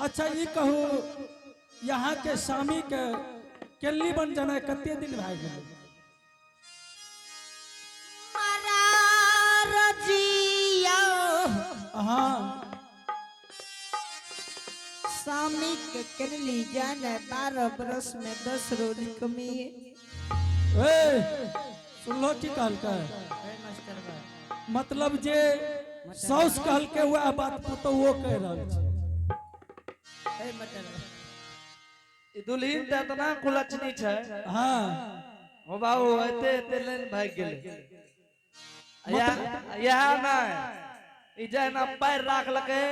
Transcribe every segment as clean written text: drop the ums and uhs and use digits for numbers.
अच्छा ई कहू, यहाँ के स्वामी के केली बन जाना कते दिन भए गेलै? रजिया। हाँ। स्वामी के करली जाने 12 बरस में 10 रोज कमी। ए, सुनलो की कहलकै? मतलब जे साउस कहलकै वएह बात पुतोहुओ कहि रहल छै। ई दुल्हिन तऽ एतना कुलक्षणी छै। हो बाबू, एते एते लाइन भागि गेलै। इएह नहि, ई जहिना पैर राखलकै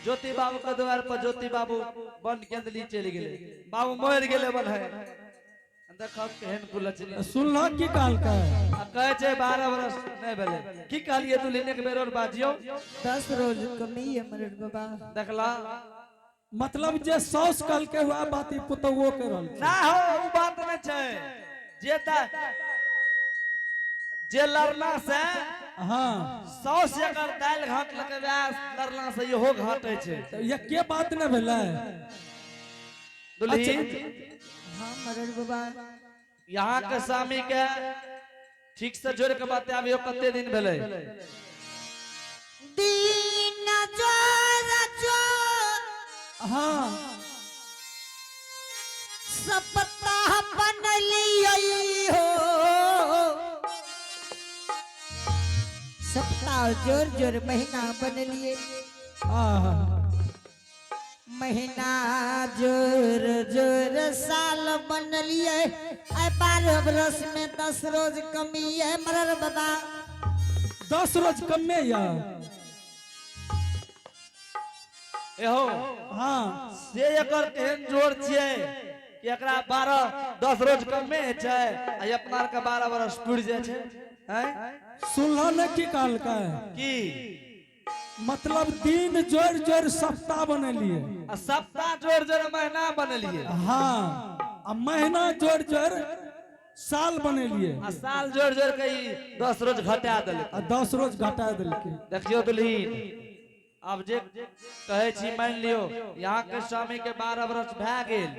ज्योति बाबू के द्वार पर, ज्योति बाबू बन केंदली चलि गेलै, बाबू मरि गेलै। बन है, देखब केहन कुलक्षणी। सुनलो की कहलकै? आ कहै छै 12 बरस नहि भेलै। की कहलियै दुल्हिन, एक बेर और बाजियौ। 10 रोज कमी है मरद बाबा। देखला? मतलब जे साउस कहलकै वएह बात ई पुतोहुओ कहि रहल छै। ना हो, उ बात नहि छै। जे जे लड़ना से साउस एकर दालि घाट लके, वएह लड़ना से इहो घाटै छै। तऽ एके बात नहि भेलै? दुल्हिन। हाँ मरद बाबा। यहाँ के स्वामी के ठीक से जोड़ के बताबियो, कते दिन भेलै? दिन जोर जोर सप्ताह बनलियै हो, सप्ताह जोर जोर महीना बनलिए। महीना जोर जोर साल बनलिए। आइ 12 बरस में 10 रोज कमी है मरर बाबा। 10 रोज कमे या? एहो। से एकर केहन जोर छियै कि एकरा 12 10 रोज कमे छै आ अपना आर के 12 बरस पुरि जाइ छै, हैं? सुनलो ने की कहलकै? की? मतलब दिन जोड़ जोड़ सप्ताह बनेलिए। आ सप्ताह जोड़ जोड़ महीना बनेलिए। हाँ, आ महीना जोड़ जोड़ साल बनेलिए। आ साल जोड़ जोड़ के ई 10 रोज घटा देलकै। आ 10 रोज घटा देलकै। देखियौ दुल्हिन, आब जे कहै छी मान लियौ, यहाँ के स्वामी के 12 बरस भए गेल।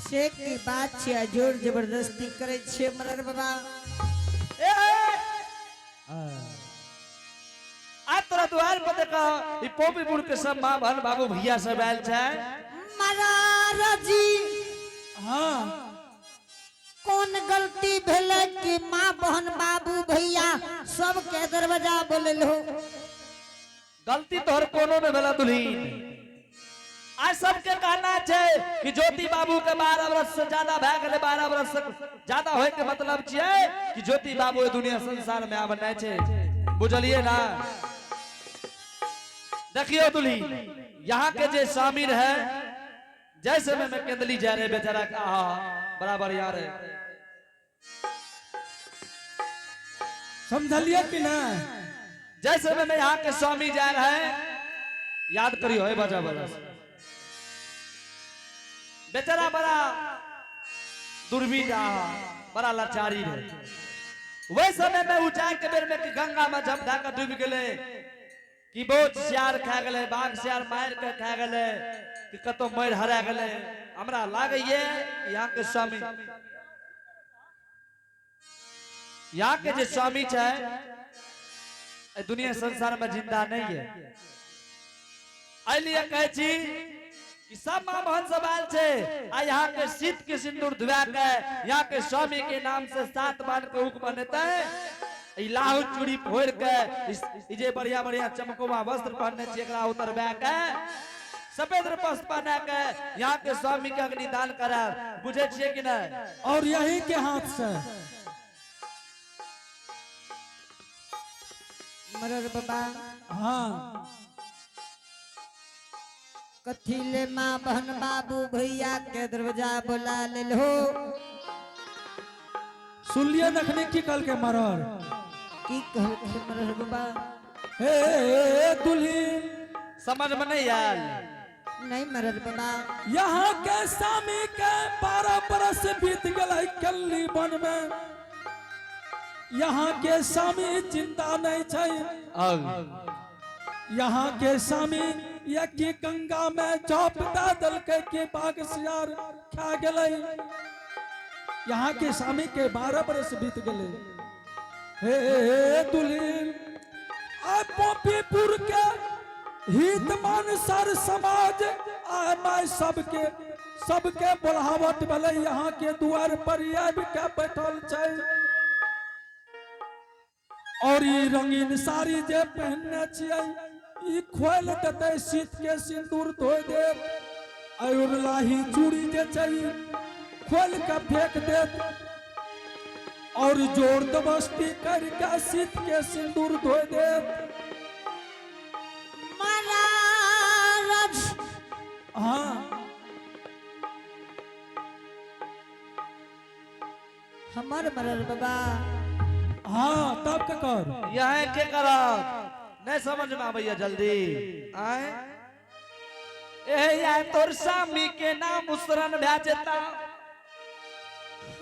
से की बात छै, आ जोर जबरदस्ती करै छियै मरर बाबा? ए, आ तोरा द्वार पर देख, ई पोपीपुर के सब माँ बहन बाबू भैया सब आयल छै। मरर जी। कोन गलती भेलै कि माँ बहन बाबू भैया सबके दरवाजा बोलल हो? गलती तोहर कोनो नहि भेला दुल्हिन। आज सबके कहना छै कि ज्योति बाबू के 12 बरस से ज्यादा भए गेलै। 12 बरस से ज्यादा होय के मतलब छियै कि ज्योति बाबू एहि दुनिया संसार में आब नहि छै, बुझलियै ना? देखियौ दुल्हिन, यहाँ के जे स्वामी रहे, जैसे समय में केंदली जा रहे बेचारा का, आहा बराबर यार है। समझलिए कि नहीं? जैसे समय में यहाँ के स्वामी जा रहे हैं, याद करियो है, बजा बजा बेचारा बड़ा दुर्बीन रहा, बड़ा लाचारी रहे। वही समय में ऊंचाई के बेर में कि गंगा में झप धऽ के डूबि गेलै कि बहुत सियार खा गेलै, बाघ सियार मारि के खा गेलै कि कतौ मरि हरा गेलै। हमरा लागैये यहाँ के जे स्वामी छै, एहि दुनिया संसार में जिंदा नहीं है। एहि लिए कहै छी कि सब माँ बहन सब आयल छै आ यहाँ के शीत के सिंदूर धुआ के यहाँ के स्वामी के नाम से 7 बार के हुक बनेतै। ई लाहू चूड़ी फोड़ के, ई जे बढ़िया बढ़िया चमकौआ वस्त्र पहनने छी, एकरा उतरबा के सफेद वस्त्र पहना के यहाँ के स्वामी के अग्निदान करायब। बुझै छियै कि नहि? और यही के हाथ से। मरर बाबा। कथी ले माँ बहन बाबू भैया के दरवाजा बोला लेल हो? सुनलिए नखनी की कल के मरर? की कहलकै मरर बाबा? हे दुल्हिन। समझ में नहीं आयल? नहीं मरर बाबा। यहाँ के स्वामी के 12 बरस बीत गए कल्ली वन में, यहाँ के स्वामी जिंदा नहीं छै। अब यहाँ के स्वामी या कि गंगा में जप दे देलकै कि बाघ सियार खा गेलै। यहाँ के स्वामी के 12 बरस बीत गेलै। हे हे दुल्हिन, आ पॉपीपुर के हित मान सर समाज आ माय सबके सबके बोलावट भेलै। यहाँ के द्वार पर आबि के बैठल छै और ई रंगीन साड़ी जे पहनने छियै ई खोलि देतै, शीत के सिंदूर धोइ देत, और लाही चूड़ी जे छै ई खोलि के फेंक देत और जोर जबरदस्ती करके शीत के सिंदूर धोइ देत। महाराज। हाँ। हमर मरल बाबा। हाँ, तब के कर। यहाँ के करब नहीं समझ में आबैया जल्दी आए। ए यार, तोर स्वामी के नाम उसरन भए जेता।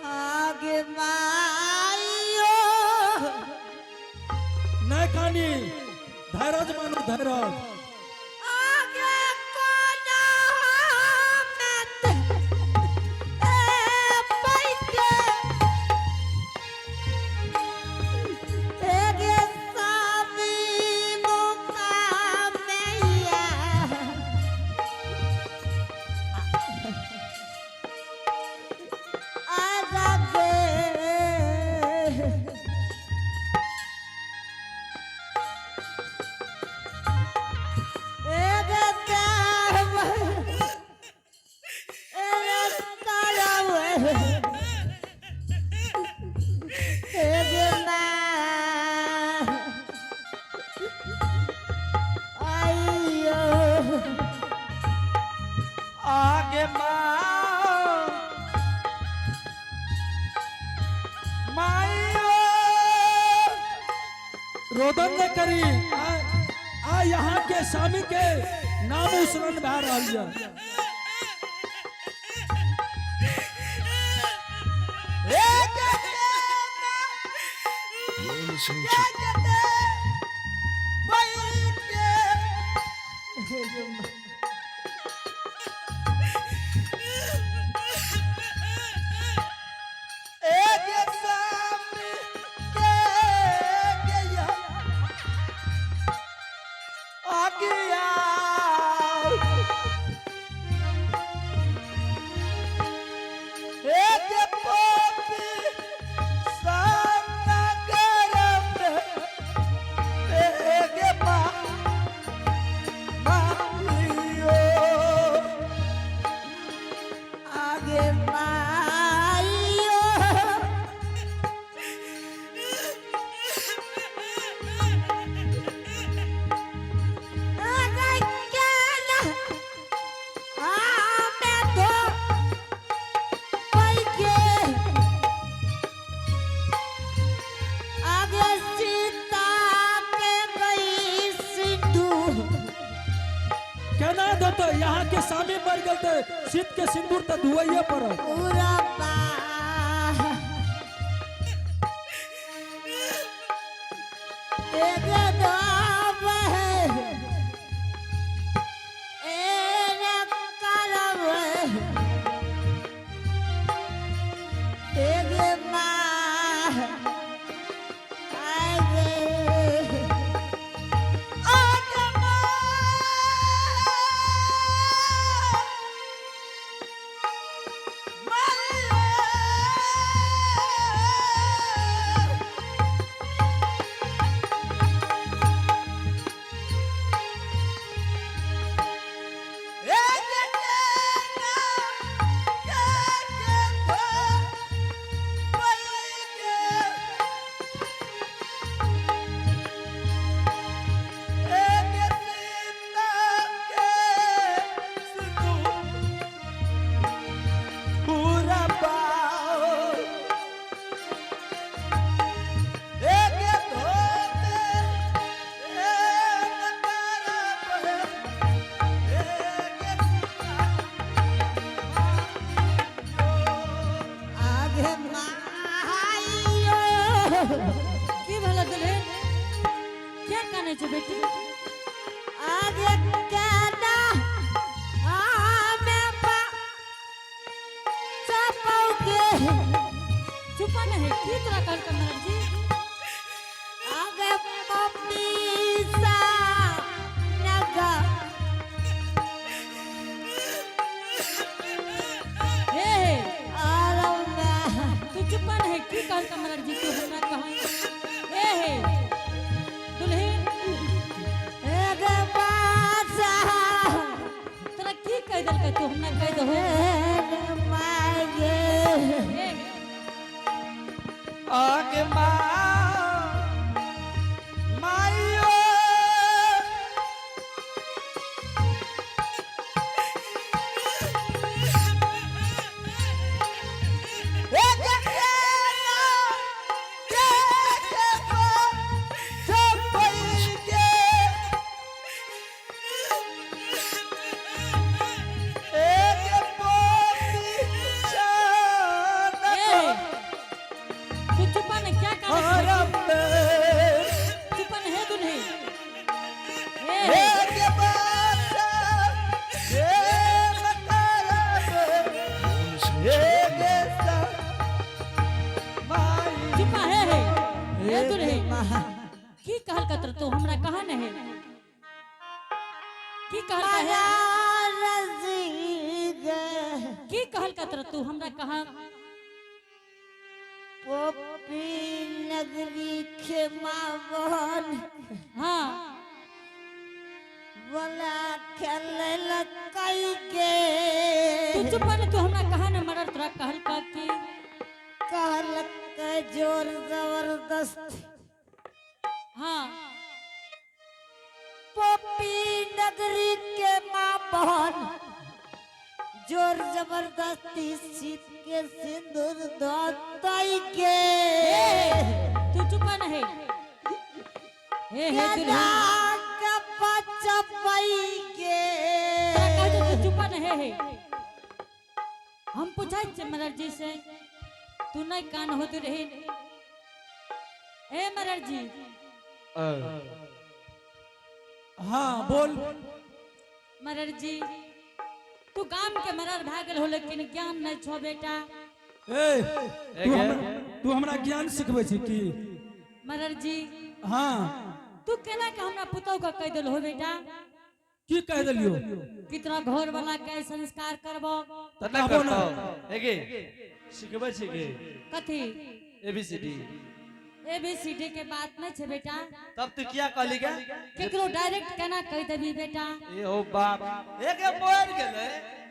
आगे माइयो। नहीं कानी, धैर्य मानो, धैर्य। आगे कोना में ए पैके एगे सामी मुका मैया आजा गे। एगे देव एगे करब एगे माँ आइयो। आगे माँ माइयो। रोदन न करी। आ, आ यहाँ के स्वामी के नाम उसरन भए रहल यऽ। You're listening to आगे माइयो। आगे केना आमे तो पैके आगे सीता के गई सिंधु। केना देतै? यहाँ के स्वामी मर गेल तऽ शीत के सिंदूर तऽ धुआइए पड़त। पूरा पा एगे दाब है एने करब एगे माँ आगे। आगे माँ माइयो। की तोरा कहल का मरर जी? आगे मम्मी सा नगा हे हे आरो मैं तू चुप न है, की कहल का मरर जी तू हमरा कहा? हे हे दुल्हन, आगे बासा तोरा की कह देलकै तू हमरा कह दहो। मागे हे आगे माँ माइयो हे तू चुप न, क्या कहल? चुप न हे दुल्हन। हे हे चुप हे हे हे दुल्हन, की कहल का तोरा तू हमरा कहा न है? की कहल का है? की कहल का तोरा तू हमरा कहा? पोपी नगरी खेमावन हाँ बोला खेल कई के तू चुप न, तू हमरा कहा न मरर तोरा कहल का की? कहल के जोर जबरदस्त हाँ पोपी नगरी के माँ बहन जोर जबरदस्ती सीत के सिंदूर धोतई के तू चुप न है। हे हे दुल्हन, के बचपई के तोरा कहै छौ तू चुप न हे हे। हम पूछै छियै मरर जी से, तू नहीं कान होत रही। हे मरर जी, हाँ बोल। मरर जी तू गाम के मरर भए गेल हो लेकिन ज्ञान नहीं छो बेटा। ए तू हमरा ज्ञान सिखबै छी की? मरर जी हाँ तू केना के हमरा पुतहु के कह देल हो बेटा? की कह देलियो? कि तोरा घर वाला के संस्कार करबो। कहबो ना। सिखबै छी के कथी? एबीसीडी। एबीसीडी के बात नहीं छे बेटा। तब तू किया कहली के? केकरो डायरेक्ट केना कह देबी बेटा? ए हो बाप, एक मर गेलै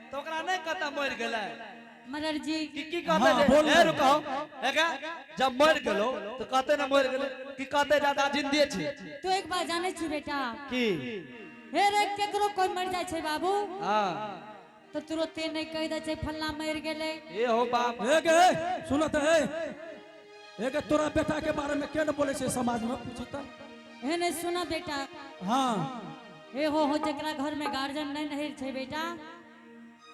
त ओकरा नहीं कहता मर गेलै। मरर जी की की कहते? हाँ, बोल। ए रुको, एगा जब मर गेलो तो कहते ना मर गेलै की कहते दादा जिंदे छी? तू एक बार जाने छी बेटा? की? हे रे केकरो कोई मर जाय छै बाबू हां तो तुरते नहीं कह दे छै फल्ला मर गेलै। ए हो बाप, ए गे सुन त, ए ए गे तोरा बेटा के बारे में के न बोले छै समाज में पूछी त? हे नहीं सुना बेटा। हाँ हे हो हो जकरा घर में गार्जियन नहीं नहीं छै बेटा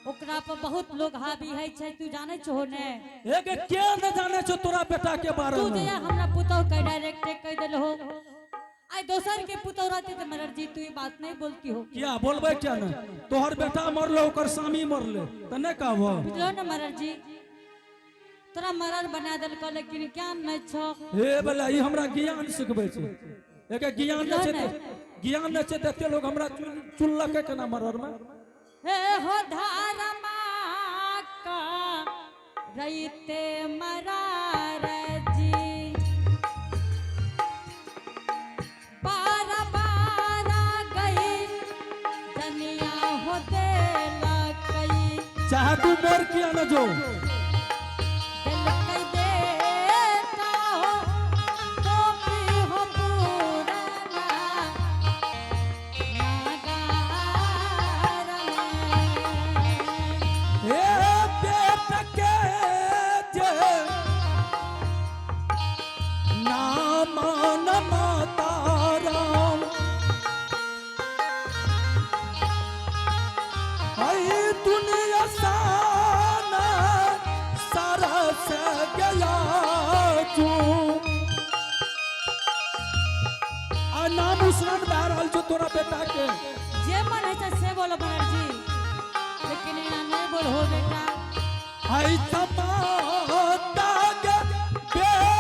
ओकरा पर बहुत लोग हावी है छै, तू जाने छहो ने? ए गे के न जाने छौ तोरा बेटा के बारे तू में? जे हमरा पुतहु के डायरेक्ट कह देल हो, आई दोसर के पुतहु रहते तो मरर जी तू ये बात नहीं बोलती हो। किया बोलबै किया न? तोहर बेटा मरलो ओकर स्वामी मरले त नहीं कहबो? बुझलो न मरर जी, तोरा मरर बना देलको लेकिन ज्ञान नहीं छो। हे बला ई हमरा ज्ञान सिखबै छै। एके ज्ञान नहि छै ज्ञान नहि छै त एते लोग हमरा चुनलकै केना मरर में? हे हो धारमा का रईते मरार जी, बारा बारा गई जनिया हो देलकई। चाहे तू मर किया न जो। देलकई बेटा हो टोपी हो पुराना नागार में। हे बेटा के जे नाम न माता राम ऐ दुनिया साना सारा से गया तू आ नाम उसरन भए रहल छौ तोरा बेटा के। जे मन है छै से बोलो बनर्जी, लेकिन एना नहीं बोल हो बेटा। आई समाता के बेटा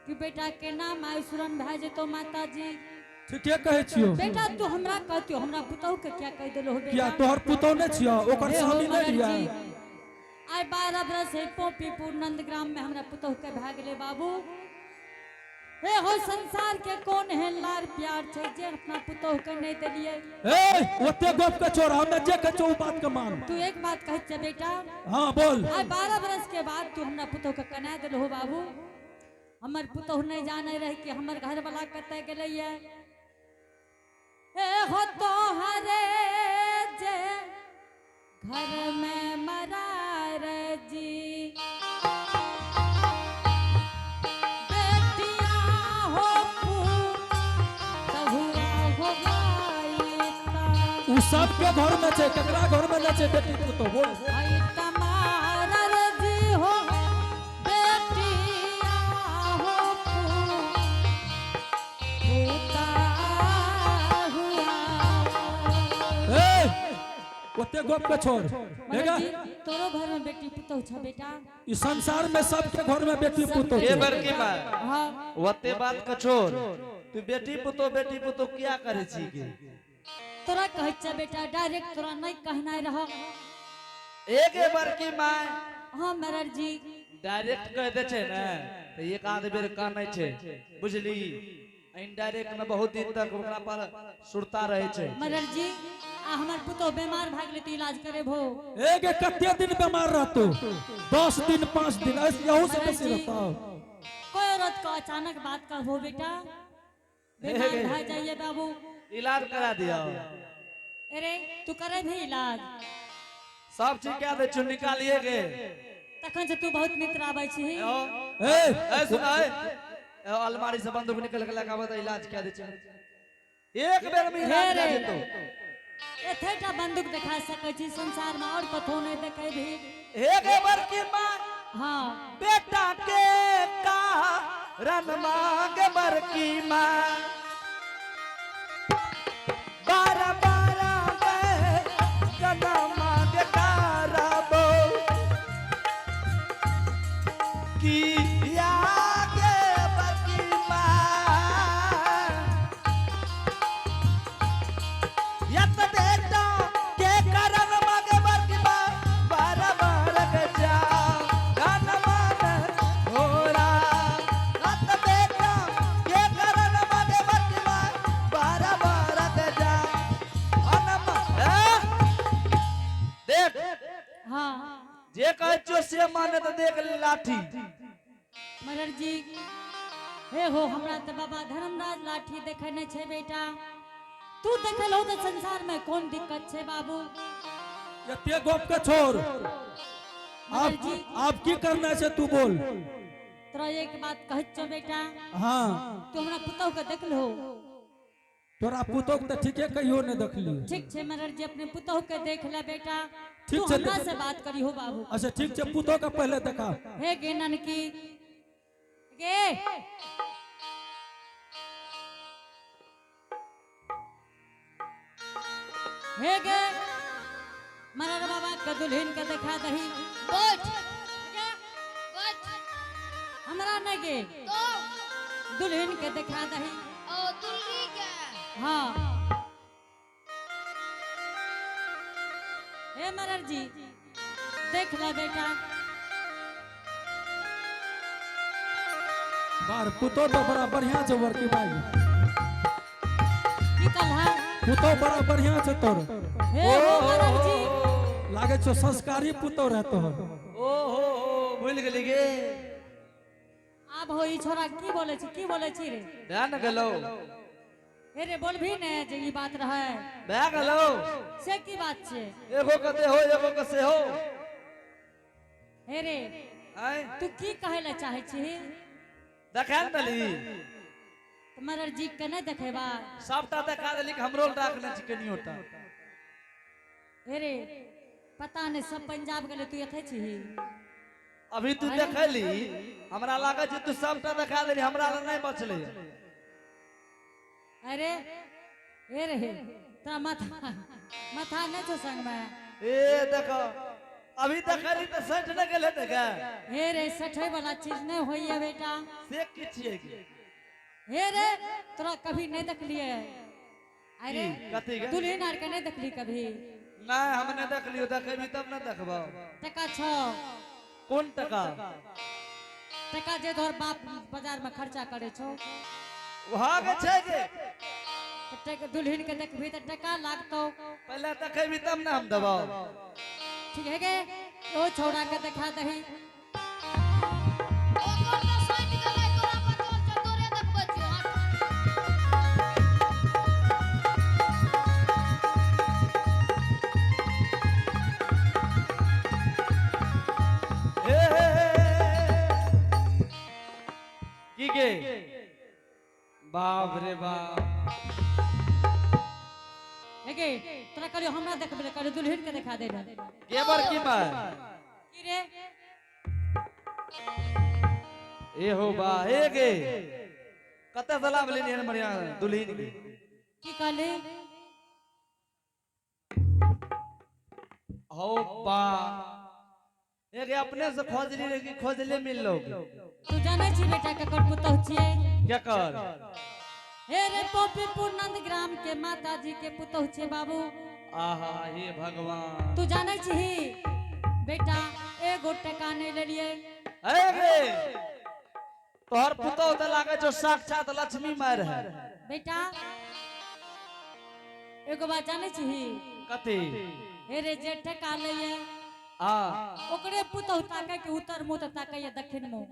कि बेटा के नाम आयुष्मान भए जेतो माता जी। ठीके कहै छियौ। बेटा तू हमरा कहतियो, हमरा पुतहु के क्या कह देलो बेटा? किया तोहर पुतहु नहि छियौ, ओकर हे हो स्वामी नहि मरर रहियै? जी, आइ 12 बरस है पोपीपुर नंदग्राम में हमरा पुतहु के भए गेलै बाबू। हे हो संसार के कोन एहन लार प्यार छै जे अपना पुतहु के नहीं देलियै। ए ओते गप के छोड़, हमे जे कहै छियौ ओ बात के मान। तू एक बात कहै छियै बेटा। हाँ बोल। आइ 12 बरस के बाद तू हमरा पुतहु के कना देलहो बाबू। हमर पुतहु नहीं जाने रहे कि हमर घर वाला कतऽ गेलैया। ए हो तोहरे जे घर में मरार जी, बेटिया हो पुतहुआ हो गायता। उ सबके घर में छै, केकरा घर में नहि छै बेटी पुतहु? बोल। आई तमारर जी हो बेटिया हो पुतहुआ। ए ओते गप के छोड़। मगर देखा जी, तोरो घर में बेटी पुतहु छ बेटा? इस संसार में सबके घर में बेटी पुतहु ए छै। बड़की माय, हाँ। ओते बात के छोड़, तू बेटी पुतो बेटी पुतो किया करे छी के? तोरा कहै छ बेटा, डायरेक्ट तोरा नहीं कहना रह। एक बड़की my. हाँ मरर जी। डायरेक्ट कह दे छै ने तो एक आध बेर कानै छै, बुझली? इनडायरेक्ट में बहुत दिन तक ओकरा पर सुरता रहे छै। मरर जी, आ हमर पुतहु बीमार भए गेलै तऽ इलाज करेबहो? एगे कते दिन बीमार रहतो? 10 दिन 5 दिन, यहू से बेसी रहतो? कोई औरत को अचानक बात कहबो बेटा, बीमार भए जाइए बाबू। इलाज करा दियो। अरे तू करे भी इलाज? सब चीज कह दे छु, निकालिए गे। तखन से तू बहुत मित्र आबै छी। ए ए सुन, ए अलमारी से बंदूक निकल के लगाबे त इलाज कह दे छै। एक बेर में इलाज हे रे। कह देतो। एतेटा बंदूक देखा सकै छी संसार में, और कथो नहीं देखे भी। एक बड़की माँ। हाँ। बेटा के कारण मांगे बड़की माँ, 12 12 जनम मांगे कारबो की आगे बड़की माँ। यत बेटा के कारण मांगे बड़की माँ, 12 12 के जा गाना मान होरा। यत बेटा के कारण मांगे बड़की माँ, 12 12 के जा गाना मान। देख। हाँ। जे कहै छियौ से माने तऽ देख ले लाठी। मरर जी, हे हो हमरा तऽ बाबा धर्मराज लाठी देखे नहीं छै बेटा, तू देखल हो तऽ संसार में कौन दिक्कत छै बाबू? एते गप के छोड़, मरर जी। आप की करना छै तू बोल। तोरा एक बात कहै छौ बेटा। हाँ। तू हमरा पुतहु के देखलहो? तोरा पुतहु के तऽ ठीके कहियो नहि देखलियै। ठीक छै मरर जी, अपने पुतहु के देख ले बेटा। ठीक तू छै, हमरा देख- से बात करी हो बाबू। अच्छा ठीक छै, पुतहु के पहले देखा। हे गे ननकी गे, हे गे मरर बाबा के दुल्हन के देखा दही। बैठ बैठ। हमरा नहीं गे। तो? दुल्हन के देखा दही। ओ दुल्ही के? हाँ। हे मरर जी, देख ले बेटा। बार पुतहु तो बड़ा बढ़िया छै बड़की भाई। की कहला? पुतहु बड़ा बढ़िया छै तोर। हे हो मरर जी। लागे छौ संस्कारी पुतहु रहतो। ओ हो हो, भूल गेली गे। आब हो ई छोरा की बोले छी, की बोले छी रे? भए ने गेलौ। हे रे, बोलभी ने जे ई बात रहे। भए गेलौ। से की बात छै? एगो के देहो एगो के सेहो। हे रे। आँय? तू की कहै लए चाहै छी? देखा ने देली। मरर जी के नहीं देखेबा? सबटा देखा देली, हमरो राखने छी कनियोटा। हे रे, पता नहीं सब पंजाब गेलै, तू एथे छी। अभी तू देखली, हमरा लागै छै तू सबटा देखा देली, हमरा लग नहीं बचलै। अरे हे रे, तोरा माथा माथा नहीं छौ संग में? ए देखो। अभी देखली त सठ न गेले त गे। हे रे सठे वाला चीज नहीं होइए बेटा। से की छियै गे? हे रे तोरा कभी नहीं देखलिए। अरे की? कथी गे? दुल्हन आर के नहीं देखली कभी? नहीं हम नहीं देखलियो, देखेबी तब न देखबो। टका छौ। कोन टका? टका जे तोहर बाप बाजार में खर्चा करे छौ। वहाँ के छै गे। त दुल्हन के देखबी त टका लागतो। पहले देखेबी तब न हम देबो। ठीक है गे, ओ छौड़ा के देखा दही। ओकर त सटि गेलै, तोरा बचल छौ, तोरे देखबै छियौ। हट। हे हे हे, की गे? बाप रे बाप। हे गे, तोरा कहलियो हमरा देखबै ले, कहलियो दुल्हन के देखा दे ले। के बड़की माय? की रे? ए हो बा, ए गे। कते सलाम लेनी हन बढ़िया दुल्हन के? की कहली? हो बा। ए गे अपने से खोजली रे कि खोजले मिल लोग? तू जानै छी बेटा ककर पुतहु छियै? केकर? हे रे पोपीपुर नंदग्राम के माता जी के पुतहु छियै बाबू। आहा हे भगवान। तू जानै छही बेटा एगो टका नहीं लेलिए। ए गे, तोहर पुतहु त लागे छौ साक्षात लक्ष्मी माय रहे। बेटा एगो बात जानै छही? कथी? हे रे जे टका लैये आ ओकरे पुतहु ताकै के उत्तर मुँह त ताकैये दक्षिण मुँह।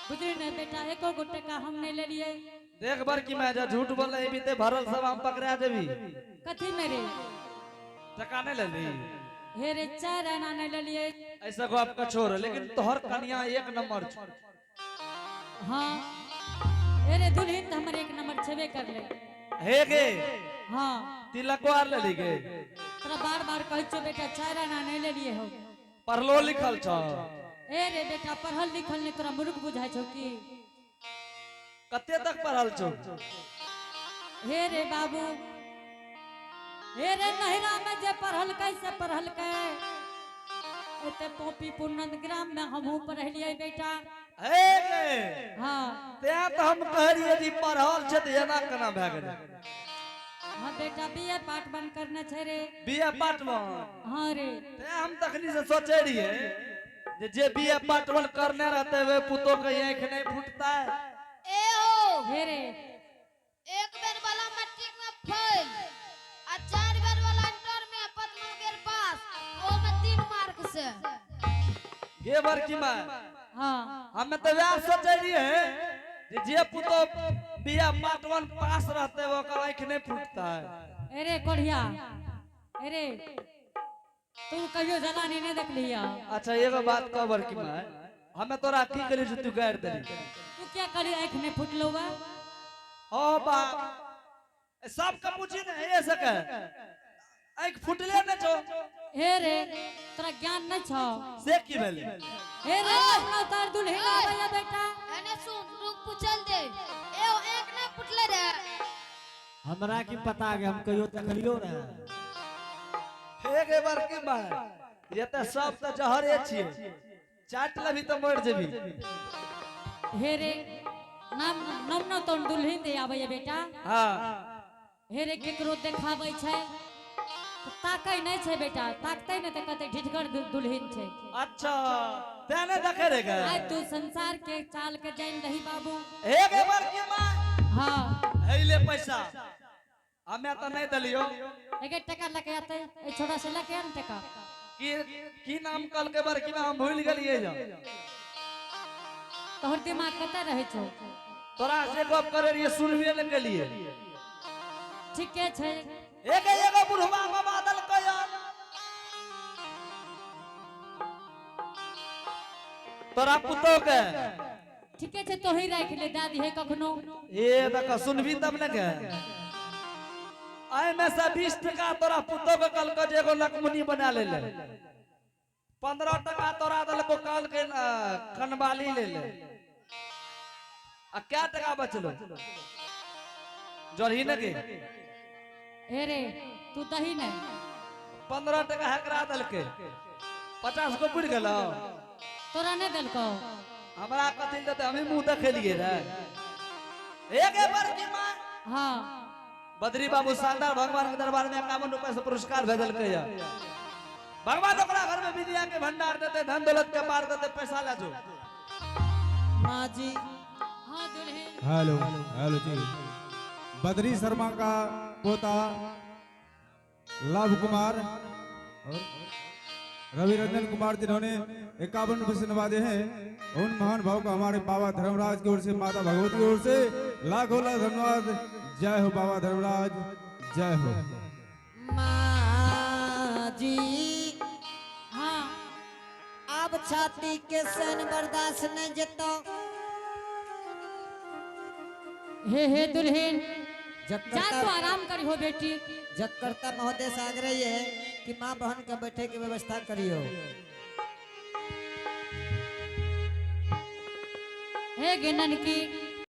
बुझली ने बेटा, एको गो टका हम नहीं लेलिए। देख बड़की माय, जो झूठ बोल रही ते भरल सब हम पकड़ा देबी। कथी में रे? टका नहीं लेली? हे रे 4 आना नहीं लेलिए। ऐसा गप का छोड़, लेकिन तोहर कन्या एक नंबर छौ। हाँ हे रे दुल्हन त हमर एक नंबर छेबे कर ले। हे गे। हाँ। तिलको आर लेली गे? तोरा बार बार कहै छियौ बेटा 4 आना नहीं लेलिए हो। पढ़लो लिखल छौ? हे रे बेटा पढ़ल लिखल नहीं तोरा मूर्ख बुझाइ छौ की? कते तक पढ़ल छौ? हे रे बाबू, हे रे नहिरा में जे पढ़लकै से पढ़लकै। एते पोपीपुर नंदग्राम में हमहूँ पढ़लियै बेटा। हे गे। हाँ। तें तऽ हम कहै रहियै जे पढ़ल छै तऽ एना केना भए गेलै? हाँ बेटा बी ए पार्ट वन करने छै रे। बी ए पार्ट वन? हाँ रे। तें हम तखनी से सोचै रहियै जे जे बी ए पार्ट वन करने रहते वे पुतोह के आँखि नहीं फूटता है। ए हो। हे रे। एक बेर वाला मैट्रिक में फेल आ 4 बेर वाला इंटर में 5वां बेर पास, ओ में 3 मार्क से। गे बड़की माय। हाँ। हमें तो वह सोचे रहियै जे जे पुतोह बी ए पार्ट वन पास रहते वो ओकर आँखि नहीं फूटता है। अरे कोढ़िया, अरे तू कहियो जलानी नहीं देखलिया। अच्छा एगो बात कह बड़की माय, हमें तोरा की कहली जे तू गारि देली? तू क्या कहली आँखि नहीं फूटलो बा? हो बा, सबके पूछी ने हे सके आँखि फूटले ने छौ। हे रे तोरा ज्ञान नहीं छौ। से की भेलै? हे रे अपना उतार दुल्हन आबैया बेटा। एने सुन, रुक पूछल दे। ए ओ आँखि नहीं फूटले रे। हमरा की पता गे, हम कहियो देखलियो ने। हे गे बड़की माय, ये त सब त जहरे छियै, चाट लेबी त मर जेबी। हे रे नाम नाम न तो दुल्हन दे आबैया बेटा। हाँ। हे रे केकरो देखाबै छै ताकै नहीं छै बेटा, ताकतै नहीं त कते ढिठगर दुल्हन छै। अच्छा तें नहीं देखे रे गे। आइ तू संसार के चाल के जान रही बाबू। हे गे बड़की माय। हाँ। हे ले पैसा, हमें त नहीं देलियो। एके टका लके आते, ए छोड़ा से लके आन टका। की नाम कल के बड़की माय हम भूल गेलियै जो। तोहर दिमाग कतऽ रहै छौ? तोरा से गप करे रहियै सुनबे न केलियै। ठीके छै। एके एगो बुढ़वा बाबा देलकै यार। तोरा पुतोह के। ठीके छै, तोही राखि ले, दए दिहे कखनो। ए देख सुनबी तब ने के। एहिमे से 20 टका तोरा पुतोह के कहलको जे एगो नकमुनी बना ले ले। 15 टका तोरा देलको कान के कनबाली ले ले। आ कै टका बचलो? जोरही ने के? हे रे तू दही ने। 15 टका हकरा देलकै। 50 गो पुर गेलो। तोरा नहीं देलको? हमरा कथी देते, हमें मुंह देखेलिए रे। एक बड़की माँ। हाँ। बद्री बाबू शानदार भगवान के दरबार में 51 रुपए से पुरस्कार भेजलकै है। भगवान ओकरा घर में विद्या के भंडार देते, धन दौलत के पार देते, पैसा ला जो। माँ जी। हाँ दुल्हन। हेलो हेलो जी, बद्री शर्मा का पोता लव कुमार और रवि रंजन कुमार जिन्होंने 51 रुपए से नवाजे हैं, उन महान भाव को हमारे बाबा धर्मराज की ओर से, माता भगवती की ओर से लाखों लाख धन्यवाद। जय हो बाबा धर्मराज, जय हो। माँ जी। हाँ। अब छाती के सन बर्दाश्त नहीं जतो। हे हे दुल्हन, जब जा करता तो आराम करी हो बेटी। जब करता महोदय से आग्रह है कि माँ बहन के बैठे की व्यवस्था करियो। हे गे ननकी।